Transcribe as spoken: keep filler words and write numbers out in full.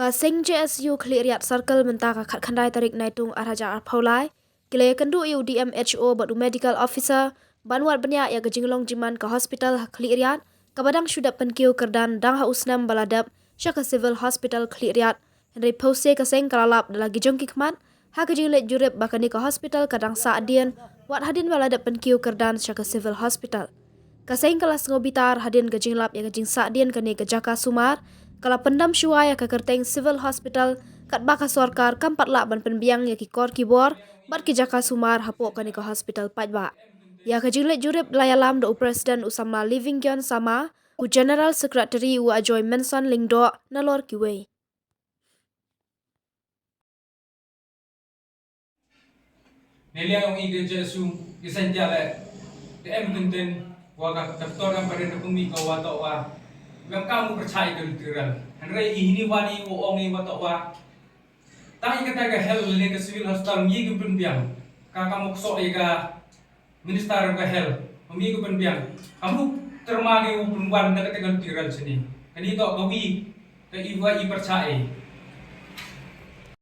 Ka seng J S U Khliehriat Circle mynta ka khatkhyndai tarik Naitung arhajar arphew lai ki la ïakynduh ïa u D M H O bad u medical officer ban wad bniah ïa ka jinglong jingman ka hospital ha Khliehriat, kaba dang shu dep pynkiew kyrdan dang ha u snem ba la dep sha ka Civil Hospital Khliehriat. Hynrei phewse ka seng ka la lap da la ki jong ki khmat ha ka jingleit jurip ba kane ka hospital ka dang sahdien wat hadien ba la dep pynkiew kyrdan sha ka Civil Hospital. Ka seng ka la sngew bitar hadien ka jinglap ïa ka jingsahdien kane ka jaka sumar, ka la pyndam shuwa ïa ka kyrteng Civil Hospital, katba ka sorkar kam pat lah ban pynbiang ïa ki kor ki bor bad ki jaka sumar hapoh kane ka hospital paidbah. Ïa ka jingleit jurip la ïalam da u President u samla Livingstone Sama, u General Secretary u Ajoy Menson Lyngdoh, nalor kiwei. Ne liang ong i ka J S U, i seng ja le, te em tenten, wa ka doktor kam paden da kumi ka wa to wa, wem kam u percaya ka literal. Hynrei i hini wani u ong i wa to wa. Tang i kata ka health ne ka civil hospital ngi ki pynbiang. Ka ka mok so i ka minister ka health. Ngi ki pynbiang. Amu terma ki u pynwan da kata ka literal sini. Kani to ka wi ka i wa i percaya.